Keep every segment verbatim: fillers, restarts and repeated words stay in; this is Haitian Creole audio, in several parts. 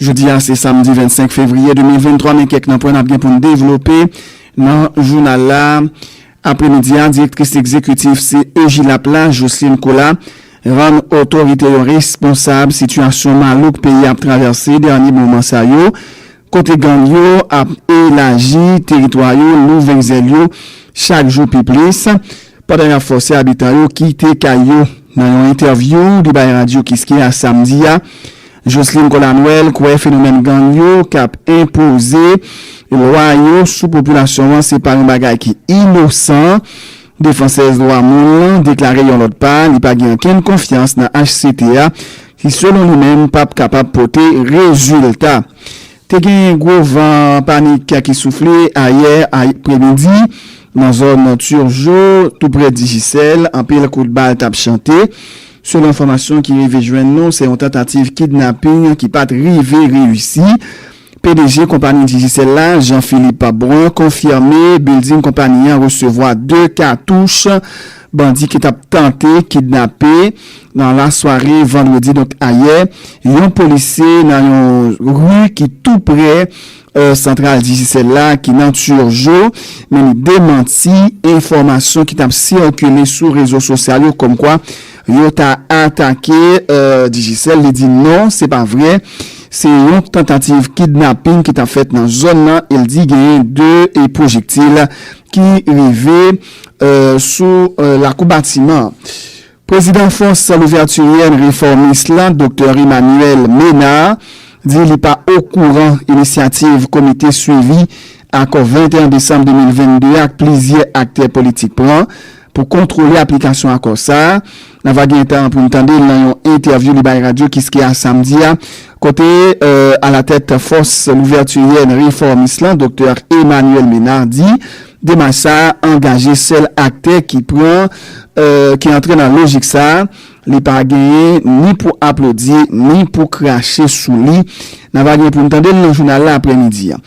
Jodi a, se samdi vennsenk fevriye de mil venntwa, men kèk nan pwen n ap gen pou n devlope nan jounal la. Apremidi a, direktris egzekitif C E J lap la, Jocelyne Colas, rann otorite yo responsab sitiyasyon malouk peyi a ap travèse dènye moman sa yo, kote gang yo ap elaji teritwa yo, louvri zèl yo chak jou pi plis, pandan y ap fòse abitan yo kite kay yo. Nan yon entèvyou li bay Radyo Kiskeya samdi a, Jocelyne Colas Noël kwè fenomèn gang yo k ap enpoze lwa yo sou popilasyon an se pa yon bagay ki inosan. Defansèz dwa moun lan deklare yon lòt pa li pa gen okenn konfyans nan H C T A, ki selon li menm p ap kapab pote rezilta. Te gen gwo van panik ki soufle ayè apremidi nan zòn Turgeau, tou prè Digicel, anpil kout bal t ap chante. Selon enfòmasyon ki rive jwenn nou, se yon tantativ kidnaping ki pa t rive reyisi. P D G konpayi Digicel la, Jean Philippe Brun, konfime bilding konpayi an resevwa de katouch bandi ki t ap tante kidnape nan lasware vandredi, donk ayè, yon polisye nan yon ri ki tou prè santral Digicel la ki nan Turgeau, men li demanti enfòmasyon ki t ap sikile sou rezo sosyal yo kòmkwa yo ta atake Digicel. Li di non, se pa vre. Se yon tantativ kidnaping ki t ap fèt nan zòn nan, e l di genyen de pwojektil ki rive sou lakou batiman an. Prezidan Fòs Louvètiryèn Refòmis la, Doktè Emmanuel Ménard, di li pa okouran inisyativ Komite Swivi Akò venteyen desanm de mil vennde a ak plizyè aktè politik pran pou kontwole aplikasyon akò sa a. N a va gen tan pou n tande l nan yon entèvyou li bay Radyo Kiskeya samdi a, kote alatèt Fòs Louvètiryèn Refòmis lan, Doktè Emmanuel Ménard, di demach sa a angaje sèl aktè ki pran ki antre nan lojik sa a. Li pa genyen ni pou aplodi ni pou krache sou li. N a va gen pou n tande l nan jounal la apremidi a.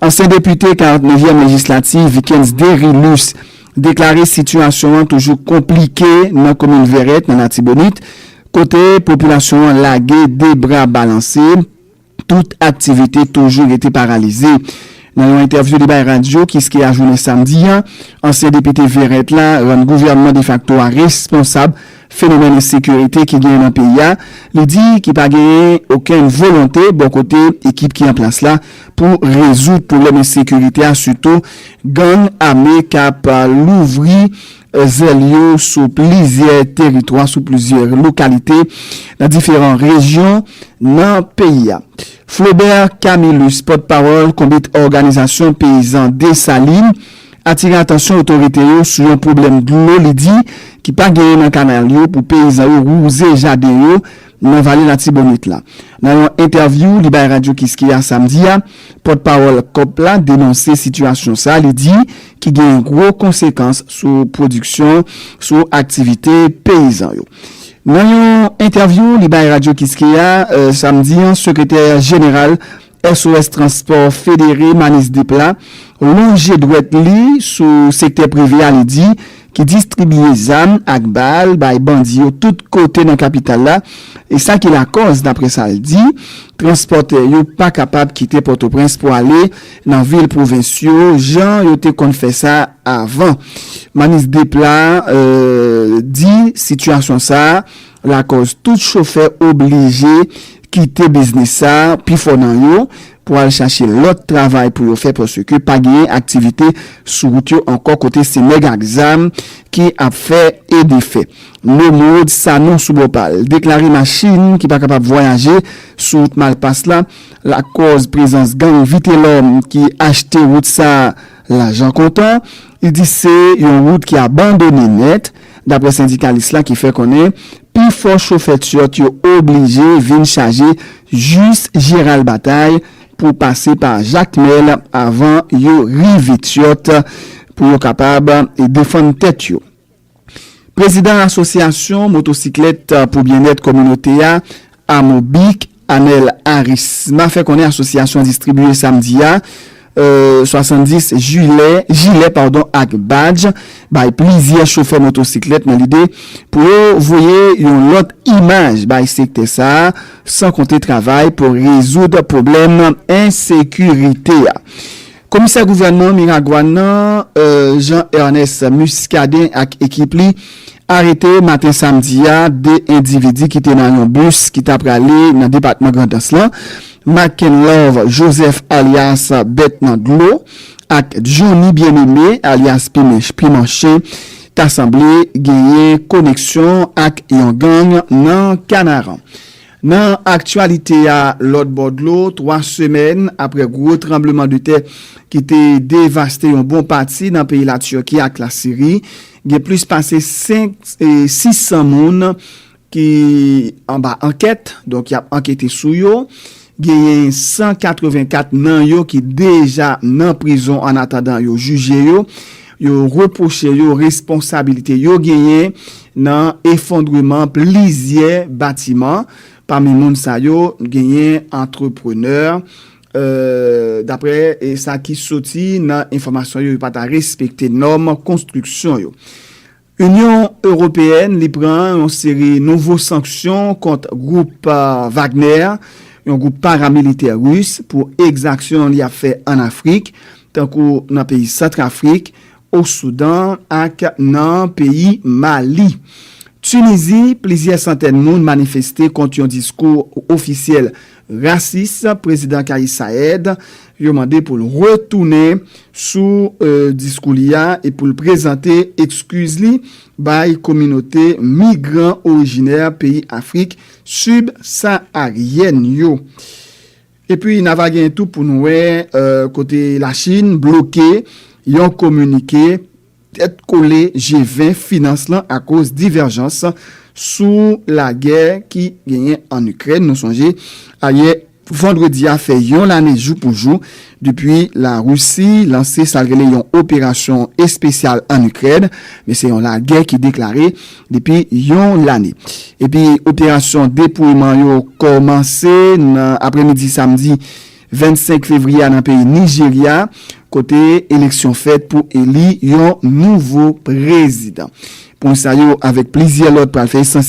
Ansyen depite karantnevyèm lejislatif Vikens Derilus deklare sitiyasyon an toujou konplike nan komin Vèrèt nan Latibonit, kote popilasyon an lage de bra balanse. Tout aktivite toujou rete paralize. Nan yon entèvyou li bay Radyo Kiskeya jounen samdi a, ansyen depite Vèrèt la rann gouvènman defakto a responsab fenomèn ensekirite ki genyen nan peyi a. Li di ki pa genyen okenn volonte bò kote ekip ki an plas la pou rezoud pwoblèm ensekirite a, sitou gang ame k ap louvri zèl yo sou plizyè teritwa, sou plizyè lokalite nan diferan rejyon nan peyi a. Flaubert Camillus, pòtpawòl Konbit Òganizasyon Peyizan Desalin, atire atansyon otorite yo sou yon pwoblèm dlo li di ki pa genyen nan kanal yo pou peyizan yo wouze jaden yo nan vale Latibonit la. Nan yon entèvyou li bay Radyo Kiskeya samdi a, pòtpawòl kòp la denonse sitiyasyon sa a, li di ki gen gwo konsekans sou pwodiksyon, sou aktivite peyizan yo. Nan yon entèvyou li bay Radyo Kiskeya samdi a, sekretè jeneral S O S Transpò Federe Manis Depla lonje dwèt li sou sektè prive a, li di ki distribiye zam ak bal bay bandi yo tout kote nan kapital la. E sa ki lakòz, daprè sa l di, transpòtè yo pa kapab kite Pòtoprens pou ale nan vil pwovens yo jan yo te konn fè sa avan. Manis Depla di sitiyasyon sa a lakòz tout chofè oblije kite biznis sa a, pifò nan yo, pou al chache lòt travay pou yo fè, paske pa genyen aktivite sou wout yo ankò, kote se nèg ak zam ki ap fè e defè. Nomod Sanon sou bò pa l deklare machin ki pa kapab vwayaje sou wout Malpas la lakòz prezans gang Vitelòm ki achte wout sa a lajan kontan. Li di se yon wout ki abandone nèt, daprè sendikalis la ki fè konnen pifò chofè tyòt yo oblije vin chaje jis Jeral Batay pou pase pa Jakmèl avan yo rive Tyòt pou yo kapab defann tèt yo. Prezidan Asosyasyon Motosiklèt pou Byennèt Kominote a, Amobic, Anel Arisma, fè konnen asosyasyon an distribiye samdi a euh, swasanndis jilè, jilè, padon, ak badj bay plizyè chofè motosiklèt nan lide pou yo voye yon lòt imaj bay sektè sa a, san konte travay pou rezoud pwoblèm ensekirite a. Komisè gouvènman Miragwàn nan, euh, Jean Ernest Muscadin ak ekip li arete maten samdi a de endividi ki te nan yon bis ki t ap prale nan depatman Grandans lan, Makenlove Joseph alyas Bèt nan Dlo ak Johnny Bien-Aimé alyas Pimanch, Pimanchen, ta sanble genyen koneksyon ak yon gang nan Kanaran. Nan aktyalite a, lòt bò dlo, twa semèn apre gwo tranblemanntè ki te devaste yon bon pati nan peyi Latiki ak Lasiri, gen plis pase senk, e, sis san moun ki anba ankèt, donk y ap ankete sou yo. Genyen san katrevenkat nan yo ki deja nan prizon annatandan yo jije yo. Yo repwoche yo responsabilite yo genyen nan efondreman plizyè batiman. Pami moun sa yo, genyen antreprenè, euh, daprè, e, sa ki soti nan enfòmasyon yo, yo pa ta respekte nòm konstriksyon yo. Inyon Ewopeyèn, li pran yon seri nouvo sanksyon kont gwoup, euh, Wagner, yon gwoup paramilitè ris, pou egzaksyon li ap fè ann Afrik, tankou nan peyi Santrafrik, o Soudan ak nan peyi Mali. Tinizi, plizyè santèn moun manifeste kont yon diskou ofisyèl rasis Prezidan Kais Saied. Yo mande pou l retounen sou, euh, diskou li a e pou l prezante ekskiz li bay kominote migran orijinè peyi Afrik sibsaharyèn yo. Epi, n a va gen tou pou nou wè, euh, kote Lachin bloke yon kominike tèt kole G ven finans lan akoz divèjans sou lagè ki genyen ann Ikrèn. Nou sonje, ayè vandredi a fè yon lane jou pou jou depi Larisi lanse sa l rele yon operasyon espesyal ann Ikrèn, men se yon lagè ki deklare depi yon lane. Epi operasyon depouyeman yo kòmanse nan aprèmidi samdi vennsenk fevriye a nan peyi Nijerya, kote eleksyon fèt pou eli yon nouvo prezidan. Pwen sa yo avèk plizyè lòt pral fè esansyèl